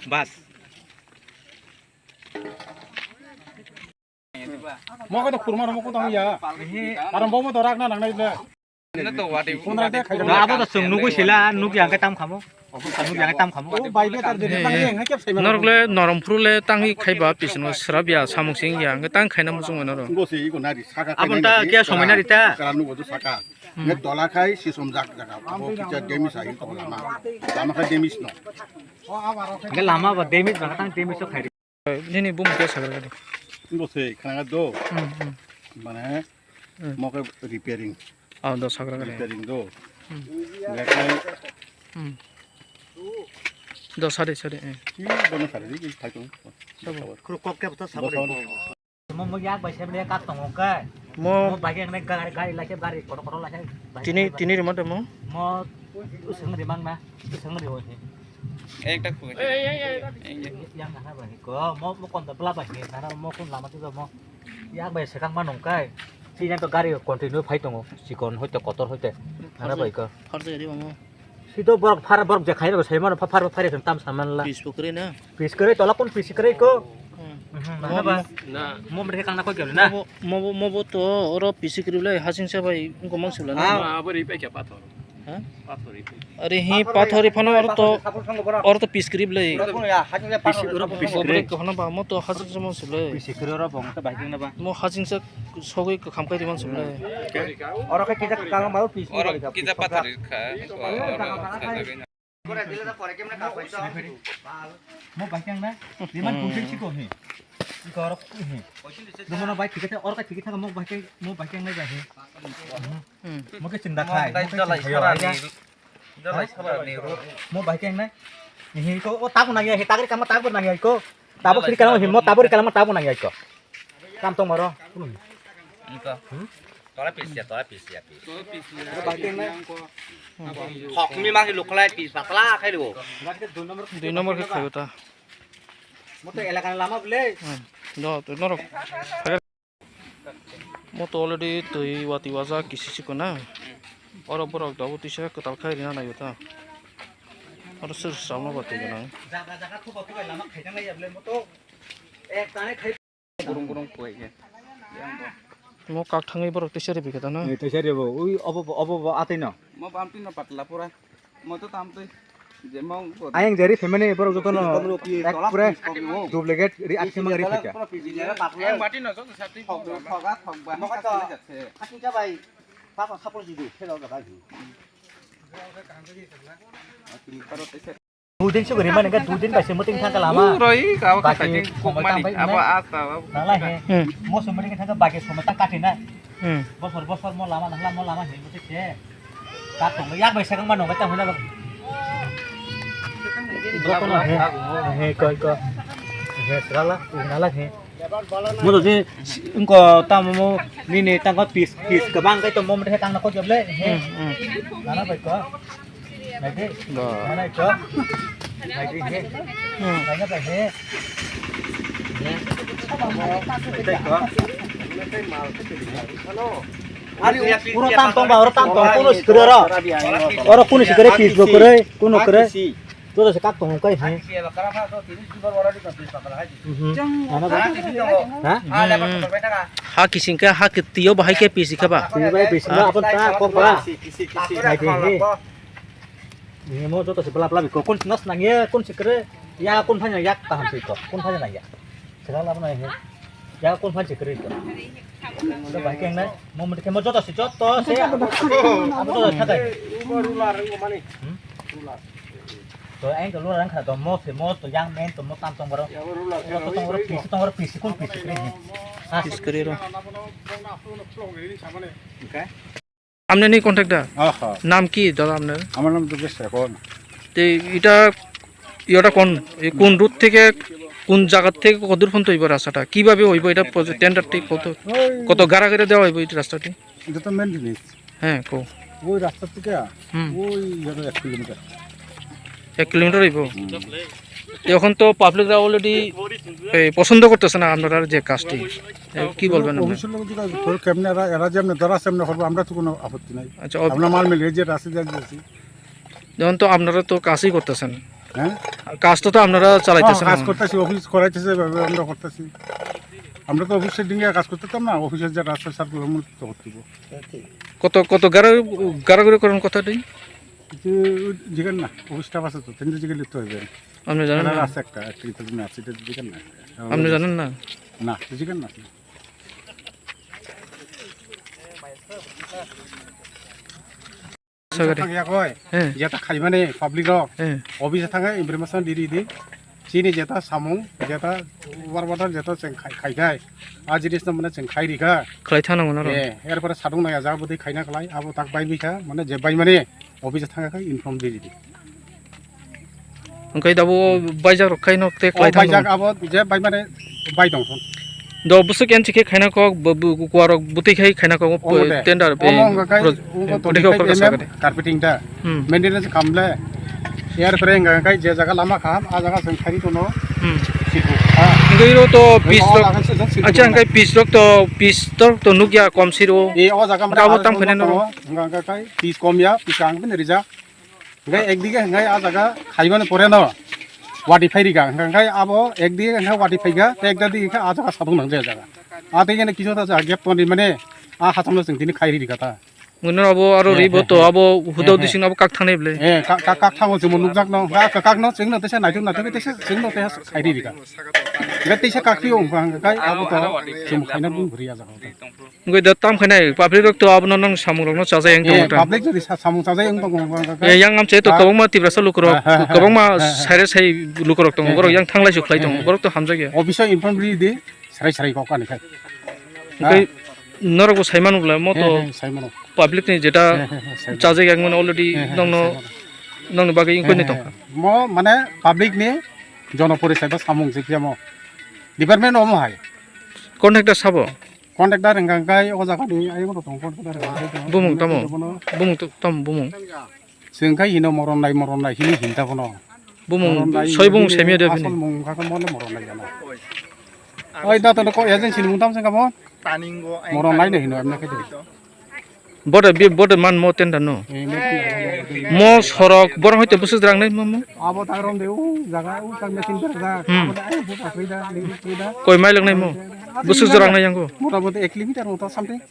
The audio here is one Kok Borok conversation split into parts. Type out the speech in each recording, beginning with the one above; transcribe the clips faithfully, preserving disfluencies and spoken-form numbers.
Bas. Mo ko to kurma mo ko to ya. Aram bo mo to rak na nang nai le. Abo to chwng nugwi sila, nugya hwnkhe tam khamo. Nugya hwnkhe tam khamo. Norok le norom phuru le tangwi khaiba pisino srabya samung sing ya hwnkhe tang khaina muchung norok. Abo ta kya somai na rita? Nge tola khai sisom jak jaga. Abo kicha damage ahi to lama. Lama khai damage no. Hwnkhe lama ba damage ba tang damage to khai. Nini bumung khe sagra gadi. Bo se khana do. Hmm, hmm. Mane Hmm. mo khe repairing. Oh, do sagra gadi. Repairing do. Hmm. Lekai Hmm. Do sari sari. Eh. Ki bono sari ki thai tong. Sabo. Khuru kok khe bota sabo. Mo mo yak bai sem le kak tong khe. Mo mo bai khe gari gari lai khe gari kotor kotor lai khe. Tini tini rima de mo. Mo usung rimang na. Usung ri ho. Ekta khu. Yang nana bai ko mo mo kon da bla bai nana mo kon lama tu mo. Yak bai sekang ma nong kai. Si jan to gari continue phai tongo. Sikon hoite kotor hoite. Nana bai ko. Khorsa gari mo. Si to borok phar borok je khairo sai mano phar phar tam saman la. Pis pukri na. Pis kre tola kon pis kre ko. Hmm. Mhm, nana ba. Na. Mo mre kang na ko gel na. Mo bo mo bo to oro pis kri le hasing sa bai ko mang sula na. Ah. Ma abo ri pe kya pathor. Ha? Pathor ri pe. Are hi pathor ri phano oro to oro to pis kri le. Pis oro pis kri. Ko hana ba mo to hasing sa mang sula. Pis kri oro bong ta bai na ba. Mo hasing sa sogwi kwkham kai di man sula. Oro khe kisa kwkang ma pis. Oro kisa pathor ri kha. Mo bai kang na. Liman kuntin siko hi. Iko oro hi. Lumono bai tikete oro ka tikete mo bai kang mo bai kang na bai hi. Hmm. Mo ke chinda khai. Mo ke chinda khai. Mo bai kang na. Hi ko o tabu nang ya hi tagri kama tabu nang ya ko. Tabu kiri kama hi mo tabu kiri kama tabu nang ya ko. Kam tong maro. Iko. Hmm? Tola pis ya, tola pis ya, pis. Tola pis ya. Thok mi mang lukhlai pis patla khai lo. Dui number khe khayo ta. Moto elakani lama bole. Hmm. Do, to norok. Moto already twi wati waja kisi sikona. Oro borok dabu tisa kwtal khai rina nayo ta. Oro sir samno bati gana. Jaga jaga thuba thuba lama khaitang lai ya bole moto. Ek tane khai Gurung gurung kuai khe. Mo kak thangwi borok teisa ribi khe tano. Teisa ribo, ui obo bo, obo bo atwi no. Mo bamtwi no patla pura. Mo to tamtwi. Je mo ko. Ayang jari family borok joto no ek pura duplicate ri aksi mang ri phika. Ayang mati no joto sati. Thok thok thok ba. Mo ka to. Ating ka bai. Papa sapor jidu, khelo ga bai. Dui din sugri mani ga dui din bai se muting thang kalama. Uroi ka ba baki khatai kok mani abo asta. Nala he. Hmm. Mo somoi thang baki somoi ta kati na. Hmm. Bosor bosor mo lama nangla mo lama he muti se. Ka tong yak bai sakang mano ga ta hona ba. Gokono he. He koi ko. He srala nala he. Mo to je engko tamo mo nini tangko pis pis kebang kai to mo mede tangna ko joble. He. Hmm, hmm. Nana bai ko. Naidi. Ba. Nana ko. Naidi he. Hmm. Nana bai he. He. Bai ko. Ari puro tam tong ba, oro tam tong, kuno sikere oro. Oro kuno sikere pis bo kere, kuno kere. Joto se kak tong kai he. Mhm. Ano ba? Ha? Ha kising khe ha kitio bahai khe pisi khe ba? Pisi bai pisi ba, apa ta kok ba? Hai de he. Ni mo joto se bla bla bi ko kun nas nang ye kun se kre ya kun phanya yak ta han se ko kun phanya nang ya. Sera lab na he. Ya kun phan se kre ko. Bai keng nai. Mo mo ke mo joto se joto se. Amo joto thakai. Hmm? To ang ko lura rang kha to mo se mo to yang men to mo tam tong baro. Mo to tong baro pisi tong baro pisi kun pisi kre ni. Ha pisi kre ro. Okay. Amne ni contact da? Aha. Nam ki dada amne? আমার নাম যোগেশ Shekhar. Te ita yota kon e kun route theke kun jaga theke kodur phon toibo rasta ta kibabe hoibo eta tender te koto koto gara gara dewa hoibo eta rasta te? এটা তো মেইন জিনিস। He ko. ওই রাস্তা থেকে হুম। ওই ধরো এক কিলোমিটার। এক কিলোমিটার হইব। হুম। তো এখন তো পাবলিকরা অলরেডি, এ, পছন্দ করতেছে না আপনারা যে কাজটি। এ, কি বলবেন আপনি? অফিসের লোক যদি ধরো কেমনে এরা, এরা যেমনি ধরা সেমনি করবো, আমরা তো কোনো আপত্তি নাই। আচ্ছা, অফ- আমরা মাল মিলিয়ে যে রাস্তা দিয়ে দিয়েছি। যেমন তো আপনারা তো কাজই করতেছেন। হ্যাঁ? কাজ তো, তো আপনারা চালাইতেছেন হ্যাঁ, কাজ না। করতেছি, অফিস করাইতেছে, এভাবে আমরা করতেছি। আমরা তো অফিসের দিকে কাজ করতাম না, অফিসের যে রাস্তা সার্কুলার মূল তো করতে হবে। কত, কত গাড়া-, গাড়াগাড়ি করেন কথাটি? কিন্তু জিগান না, অফিস স্টাফ আছে তো, তিনটে জিগান লিখতে হবে। আপনি জানেন না? আছে একটা, একটা ইন্টারভিউ আছে, এটা জিগান না। আপনি জানেন না? না, জিগান না। Sorry. Thang ya koi. Eh. Jeta khai mani public rok. Eh. Office thang information di di di. Chini jeta samung, jeta war water jeta cheng khai khai khai. A jinis no mane cheng khai rikha. Khlai thana mano ro. Eh, er pore sadung na ya ja budi khaina khlai, abo tak bai bikha, mane je bai mani office thang ya koi inform di di di. Hwnkhe dabo baijak rok khai nok tei khlai thang. O baijak abo je bai mane bai tong thon. Do bwswk enchi khe khaina kok, bo-, bo-, kuarok bwtwi khai khaina kok, omo de. Tender be, omo hwnka kai, pro-, omo to bwtwi khai khai M M sakani. Carpeting da. Hmm. Maintenance khamle. Air pore hwnka kai je jaga lama kham, a jaga seng khari tono. Hmm. Sibu. Ha. Hwnkhe iro to piece rok, acha hwnkhe piece rok to, piece rok to nukya kom siro. E, o jaga mane abo tam khaina no. Hwnka kai piece kom ya, piece ang ben rijak. Hingke ekdige hingke a jaga khaimani pore no wati phai rika, hingke abo ekdige hingke wati phaika, tei ekta dige hingke a jaga sadung nang je jaga. A tei gene kisu ta jaga gap toni mane a hacham no chwng tini khai rika ta. Mune abo aro ri bo to abo hudao dising abo kak thangnai ble. Eh, kak, kak, kak thango chwng nukjak no, kak, kak no chwng no tesa naituk naituk tesa chwng no tesa khai rika. Hingke tesa kak phio hingke abo to chwng khaina bung bwrwi a jaga. Wngwi da tam khainai public rok to abono nang samung rokno chajai ang tongo ta. Public jodi sa-, samung chajai ang tongo, wngkha khe. Eh, yang amchai to kwbangma Tiprasa lukurok, kwbangma saire sai lukurok tongo, borok yang thanglai su khlai tongo, borok to hamjakya. Office o inform ri di, sarai sarai kok ani khai. Wngkhe norok bo sai manu bwla mo to public ni jeta chajai ang mano already nongno, nongni bagwi wngkha ni tongkha. Mo mane public ni jono porisai ba samung jikya mo. Department omo hai. Contractor sabo? Contractor hingka hingkai o jaga ni ayang rok tongo contractor hingka hingkai tongo. Bumung tamo? Bumung to-, tamo bumung? Chwng khai hino moron nai, moron nai hini hinta bono. Bumung soi bumung semia de bini. Asol mung kha mo le moron nai jana. Oi da to ko agency ni mung tam sengka mo? Moron nai de hino amna khai de. Bote bi-, bote man mo tenda no. Mo sorok borok hoite bwswk rang nai mo mo. Abo ta rom de u jaga u ta machine berjak. Hmm. Abo da ai bu pakhri da, ni pakhri da. Koi mai lok nai mo. Bwswk jora nai yango. Mota moti ek kilometer mota something.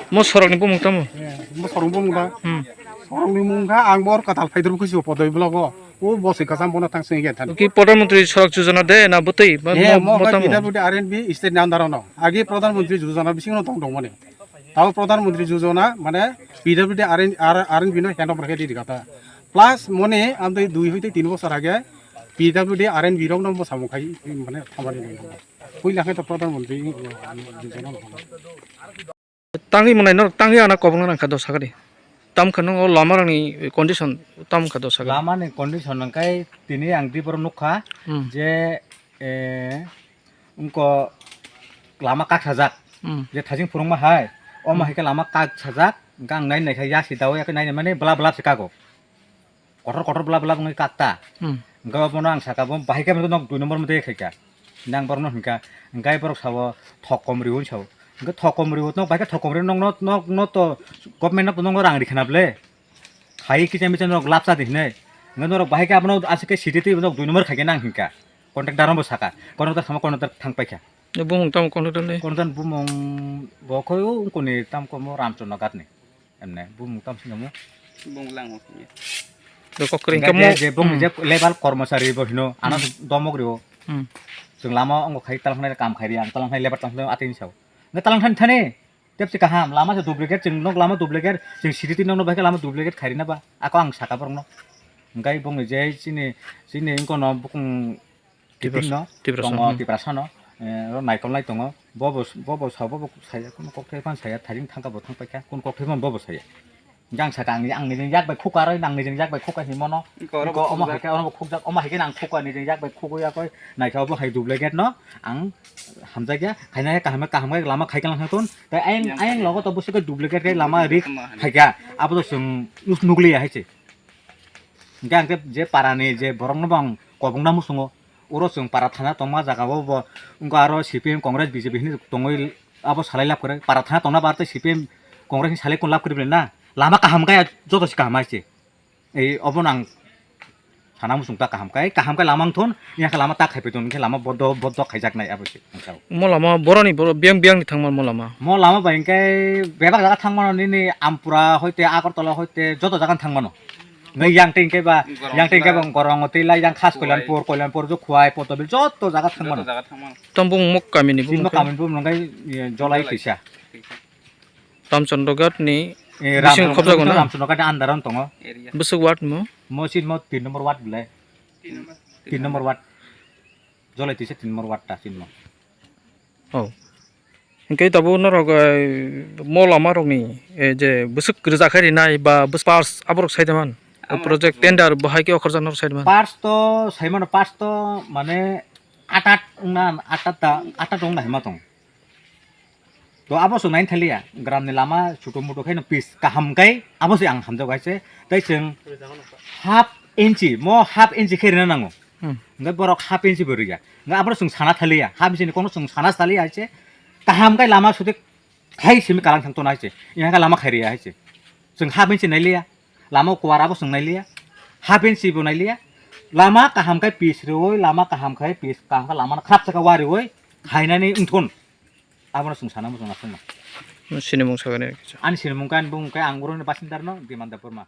Mo sorok ni bumung tamo. Eh, mo sorok bumung da. Hmm. Sorok ni mung kha ang bor katal phai dru kusi podoi blogo. O bo se kasam bono thang sing gen than. Ki Pradhan Mantri Sadak Yojana de na bwtwi? Mo, mo mo tamo. P W D R and B state ni under no. Agi Pradhan Mantri Yojana bising no tong tong mani. Tabo Pradhan Mantri Yojana, mane, P W D R N, R, R N B no hand over khe riri kata. Plus, mone, amtwi dui hoite tin bosor age, P W D R N B rok no bo samung khai, mane, thamani nai. Puila khe to Pradhan Mantri Yojana no. Tangwi mwnai no, tangwi ana kobong nang kha do sakari. Tam kha no lama rang ni condition, tam kha do sakari. Lama ni condition nang kai tini ang di boro nukha, hmm, je, eh, Wngkha lama kak sajak. Hmm. Je thajing phwrwngma hai, omo hai khe lama kak sajak. Hwnkhe ang nai nai khe yasi dawi yakhe nai nai mani bla bla se kago. Kotor kotor bla bla wngwi kak ta. Hmm. Hwnkhe obono ang saka bo bahai khe nok dui number mode khaika. Nang borokno hwnkha, hwnkhe borok sao thok kom riwi sao. Hwnkhe thok kom riwi nok bahai khe thok kom riwi nok no, nok no to government no to nok rang ri khna ble. Hai kisa misa norok lapsa di hinai. Hwnkhe norok bahai khe abono aswk khe city twi norok dui number khai khe nang hinkha. Contractor no bo saka. Contractor thangma contractor thang paikha. Bumung tamo contractor ni? Contractor bumung bo khoi o wngkoni tam komo Ramchandra Ghat ni. Emne bumung tam singamo. Bumung langmo. Do kokri hingke mo. Je bumung je level kormosari bo hino ano domok rio. Hmm. Chwng lama ongo khai talang nai kam khai ri ang talang nai level talang nai atin sao. Nge talang thani thani. Tep si kaham, lama se duplicate, chwng nok lama duplicate, chwng city nok no bahai khe lama duplicate khairina ba, ako ang saka borok no. Hwnkhe bongni je chini, chini wngkha no bukung Tipra-, kiting no, Tiprasa, tongo hmm. Tiprasa no, eh, oro naikol nai tongo, bobo, bobo sa, bobo saya, kunu kok thai phan saya, thairing thangka bo thang paikha, kunu kok thai phan bobo saya. Jang saka ang, ang nijeng yak bai khukha roi, nang nijeng yak bai khukha himo no. Iko oro bo omo khukjak. Hai khe, oro bo khukjak, omo hai khe nang khukha nijeng yak bai khukha ya koi, naikha obo hai duplicate no, ang hamjak ya, khaina ya kaham, kaham khe lama khai kalang thang ton. Tai ayang, ayang logo to busu khe duplicate khe lama rik khai kha. Abo to chwng nuk-, nukliya hai se. Hingke ang khe je para ni je borok no bo ang kobong na muchungo. Oro chwng para thana tongma jaga o bo wngkha aro C P M, Congress, B J P hinwi tongwi abo salai lab kwrwi. Para thana tongna bar tei C P M, Congress ni salai kun lab kwrwi bwle na. Lama kaham kaya joto se kaham hai se. Ei obo no ang sana muchung ta kaham kai, kaham kai lama wngthun, ya khe lama ta khai paiton, khe lama bodo, bodo khaijak nai abo se. Mo lama boroni boro biyang biyang ni thangma mo lama. Mo lama bai hingke bebak jaga thangmano nini Ampura hoite, Agartala hoite, joto jaga thangmano. Ngai yang tei hingke ba, yang tei hingke ba Gorong tei lai yang khas Koilanpur, Koilanpur jo Khwai, Potobil joto jaga thangmano. Joto jaga thangmano. Tamo bung mok kami ni bung Sino khe? Kami bung ngai, ye, Jolai Jolai. Tisa. Tisa. Ramchandra Ghat ni Eh, bising Ramchandra khobjago na? Ramchandra Ghat ni under o tongo. Area. Bwswk ward mo? Mo sin mo tin number ward bwle. Tin number. Tin number ward. Jolai tisa tin number ward ta sin mo. Oh. Hingke tabuk norok, eh, mo lama rok ni, eh, je bwswk rwja khe rinai ba bwswk pass aborok sai de man. O Amo project tender bo hai khe okhorjak norok sai de man. Pass to sai mano, pass to mane atat wngna, atat ta, atat wngna hima tong. To abo chwng naini thaliya, gram ni lama chutu mutu khe no pis kaham kai, abo se ang hamjak hai se, tei chwng half inchi, mo half inchi khe rina nango. Hmm. Hingke borok half inchi bo riya. Hingke abono chwng sana thaliya, half inchi ni kono chwng sana thaliya hai se, kaham kai lama sudik hai simi kalang thang tona hai se, yang lama khai riya hai se. Chwng half inchi nai liya, lama kuwar abo chwng nai liya, half inchi bo nai liya, lama kaham kai pis riwi, lama kaham kai pis, kaham kai lama no khrap saka wariwi, khainani wngthun. Abono chwng sana muchung aswkno. Sini mung sagani kisa. Ani sini mung khe ani bung khe ang uro ni basindarno Dimanda Burma.